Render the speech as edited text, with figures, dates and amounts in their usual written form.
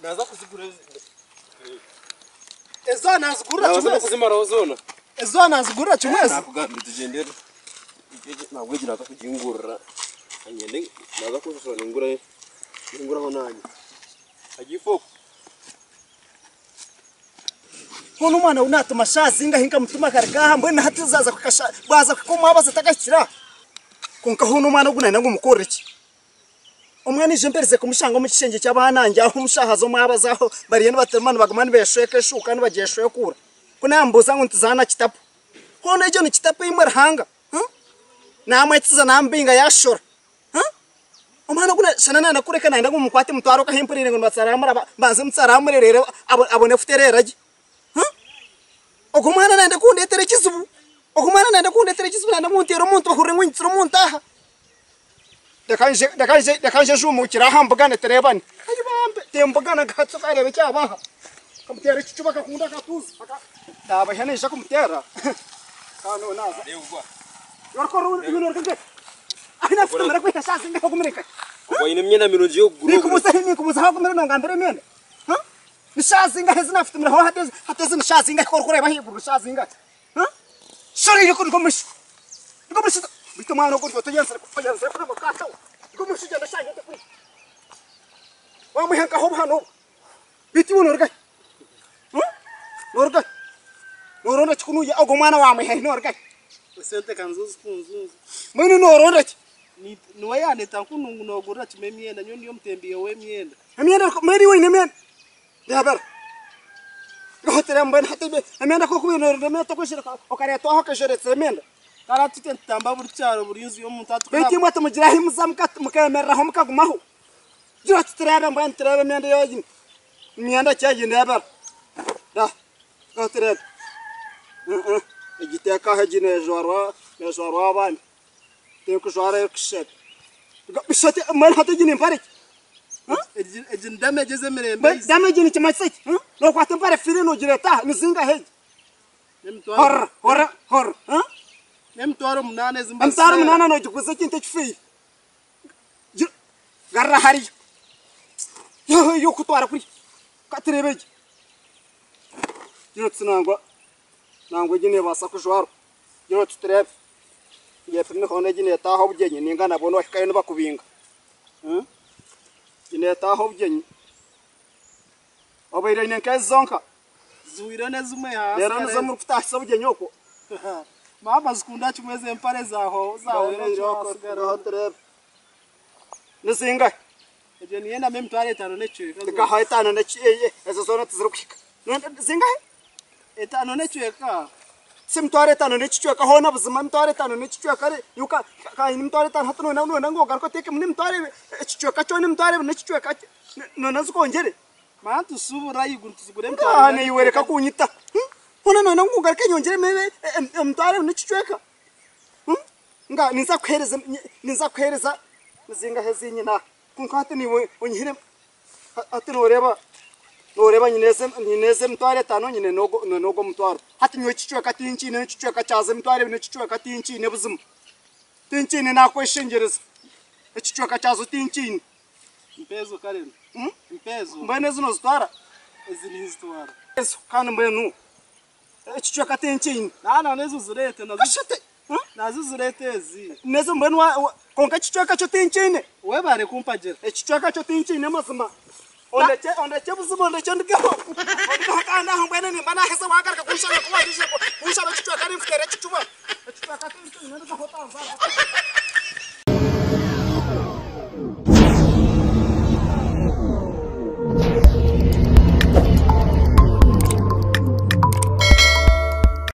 Naaza kuzigura ezi. Ezo nazigurira Naabaasa kimwe ezi. n'okuzimaraho zoona. Ezo nazigurira kimwe ezi. Nakugambira tugyendere. Nabwo egi naaza kugingurira. Ngende naaza kunshashura ningurayo. Ninguraho naanye. Agiife okwo. Hoona omwana ou naatuma shaaha zingahi nkamutuma akaruga aha mbwenu hati zaaza kuhika shaaha bwaza kuhika omwabazi atakahikire aha. Kwonka hoona omwana ogu nayenda ngu mukorere ki? Omwana aije mperize kumushanga omu kishengye ky'abaana ngye aho omu shaaha z'omwabazi aho bariyo nibatirima nibaguma nibeshweka eshuuka nibagyeshwekuura. Ku naamubuuza ngu nituzaana kitapu. Hoona egyo ni kitapu imwe Ruhanga? Naamwetsiza naamubinga yaashora. Omwana ogu shana nayenda kureka nayenda ngu mukwate mutware okahe mpuriire ngu nibatsaramura mbanze mutsaramure reero abone kutereera gye. Ogu omwana nayenda kundetera ekizibu, ogu omwana nayenda kundetera ekizibu nayenda ngu nteere omuntu bahurire ngu nyitsire omuntu aha. Reka nje reka nje reka nje njuumukire aha mbugane tureebane. Ai bambe timbugana nka hati okareeba ekyaba aha. Nkamuteera ekicuba akakunda akatuuza aka naabahiha naija kumuteera kandi onu naaza. Iwe noruga nkahi? Ahi naakutumira kwiha shaaha zingahi ogumire nkahi? Oine emyenda mirungi y'okugura. Ninkubuuza ninkubuuza ahu ogumire nongambira emyenda? Ni shaaha zingahi ezi naakutumiraho hati ezi hati ezi ni shaaha zingahi ku orikureeba ahaiguru ni shaaha zingahi? Shora iryo omushi. Nigwo omushi beitu omwana ogu ori oyenzire oyenzire kurema taata we. Nigwo omushi gyenda oshange otakuri. Wamwiha nkaha obuhano obu. Beitu iwe noruga hi? Noruga hi? Noronda ki kunuya ogwo mwana wamwiha hi noruga hi? Esente ka nizo zikunzunza. Mbwenu noronda ki? Niwe yandeeta nkunu ngu nogurira kimwe emyenda nyowe ndi omutembeyi ow'emyenda. Emyenda mbwenu iwe oine emyenda? Reebera. Ngahotere mbwenu hati emyenda ku orikuba oine emyenda tokwija okareetwa aha okaija emyenda. Kare hati itwe nitutamba buri kyaro buri nju y'omuntu hati Beitu imwe timugira ahi muza mukemereraho mukagumaho? Gira oti tureebe mbwenu tureebe emyenda ei oine. Ni myenda ki egi ndeebera? Ra, ngaho tureebe. Egi teeka aha egi neejwarwa neejwarwa abandi. Terikujwara erikushushana. Mbwenu hati egi ni mpare ki? Egi ni damage ez'emirembe ezi. Damage nikimanyisa ki? Nokwata empare efiire nogireeta aha, nizingahi egi? Horora, horora, horora. N'emitwaro munaana ezi Emitwaro munaana nogiguza ekintu ekifiire? Garura hariya. Y'okutwara kuriya. Ka tureebe egi. Gira oti nangwa, nangwa egi neebaasa kujwarwa. Gira oti tureebe. Yepime hoona egi neetaaha obugyenyi nainga nabwo nohikayo nibakubinga. Egi neetaaha obugyenyi. Obaire oine nk'ezi zonka? Zihwire n'ezimwe haasigara Reero nizo ezi. murikutaahisa obugyenyi okwo? Maama zikunda kimwe ezi empare zahwaho zahwera Reero haasigara ngaho tureebe. Nizingahi? Egyo niyo endamu emitwaro etaano n'ekicweka zoona. Ngaho etaano n'eki ezo zoona tizirikuhika. Zingahi? Etaano n'ekicweka. Si emitwaro etaano n'ekicweka hoona buzima emitwaro etaano n'ekicweka kandi emitwaro etaano hati noyenda noyenda ngu ogaruke oteekemu n'emitwaro ebiri ekicweka kyona emitwaro ebiri n'ekicweka noyenda nzikwongyere? Manya nitushubura ahaiguru tuzigure emitwaro Ngaha naiwe reka kunyita. Hoona noyenda ngu ngaruke nyongyeremu emitwaro ebiri n'ekicweka? Nga ninza kukuheereza ninza kukuheereza nizingahi ezi nyine aha? Kwonka hati naiwe onyihiremu Hati nooreeba, nooreeba nyine ezi, nyine ezi emitwaro etaano nyine n'ogu n'ogu omutwaro. Hati nyowe ekicweka tinkiine, n'ekicweka kyazo emitwaro ebiri n'ekicweka tinkiine buzima. Tinkiine naakweshengyereza. Ekicweka kyazo tinkiine. Mpa ezo Karen. Mpa ezo. Mbwenu ezi noozitwara? Ezi ninzitwara. Ezo kandi mbwenu Ekicweka tinkiine. Naana n'ezo zireete nazo. Kashate. Nazo zireete ezi. N'ezo mbwenu wa, wa, kwonka ekicweka kyo tinkiine. Webare kumpagira. Ekicweka kyo tinkiine mazima. Ondekye, ondekye buzima ondekye ndugeho. Ndugeho kandi aho mbwenu nimba naaheza waagaruka kunshaba ku waija kunshaba ekicweka ninkuteera ekicuba. Ekicweka tinkiine ndugaho otanzaara.